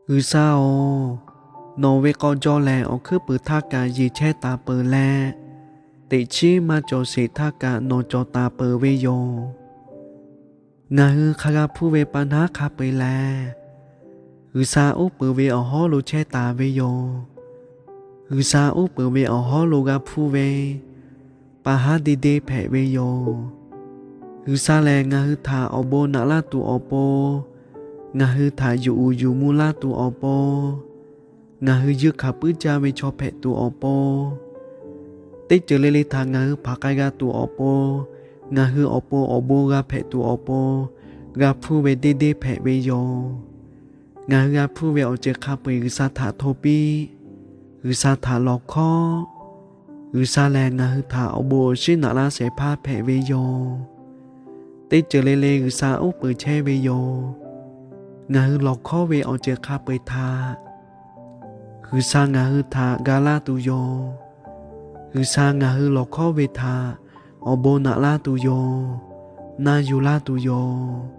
G'uiˬsha-oˬ, nawˬ ve k'aw jaw lehˬ awˬ hkuiˉ puiˍ htaˇ kaꞈ yeˬ chehˇ taˍ peuˬ leh, teꞈ chiˉ maˇ cawˬ sheˍ htaˇ kaꞈ nawˬ cawˬ taˍ peuˬ ve yoˬ. Ngaˬ hui hk'a g'a hpuˇ ve pa naˉ hk'a peu-eˬ lehˬ, G'uiˬsha uˉ peunˍ ve awˬ hawˉ lo chehˇ taˍ ve yoˬ. G'uiˬsha uˉ peunˍ ve awˬ hawˉ lo g'a hpuˇ ve pa haˉ deˇ deˇ hpehꞈ ve yoˬ. G'uiˬsha lehˬ ngaˬ hui htaꞈ awˬ bon naꞈ laˇ tuˬ awˬ pon, ngaˬ hui htaꞈ yuˬ uiˍ yuˬ mvuh laˇ tuˬ awˬ pon, ngaˬ hui yeuˇ hkanˍ puiˉ jaˇ ve chaw hpehꞈ tuˬ awˬ pon, teˇ ceuˬ le le htaꞈ ngaˬ hui hpanˍ k'ai g'a tuˬ awˬ pon, ngaˬ hui awˬ pon awˬ bon g'a hpehꞈ tuˬ awˬ pon, g'a hpuˇ ve deˇ deˇ hpehꞈ ve yoˬ. Ngaˬ hui g'a hpuˇ ve awˬ ceuˬ hk'a peu-eˬ G'uiˬsha htaꞈ hto piˇ. G'uiˬsha htaꞈ lawˬ hkawˉ. G'uiˬsha lehˬ ngaˬ hui htaꞈ awˬ bon awˬ shinˉ naꞈ laˇ shehˍ hpaˇ hpehꞈ ve yoˬ. Teˇ ceuˬ le le G'uiˬsha uˉ peunˍ chehˇ ve yoˬ. Ngaˬ hui lawˬ hkawˉ ve awˬ ceuˬ hk'a peu-eˬ htaꞈ G'uiˬsha ngaˬ hui htaꞈ ga laˇ tuˬ yoˬ. G'uiˬsha ngaˬ hui lawˬ hkawˉ ve htaꞈ awˬ bon naꞈ laˇ tuˬ yoˬ. Na yuˬ laˇ tuˬ yoˬ.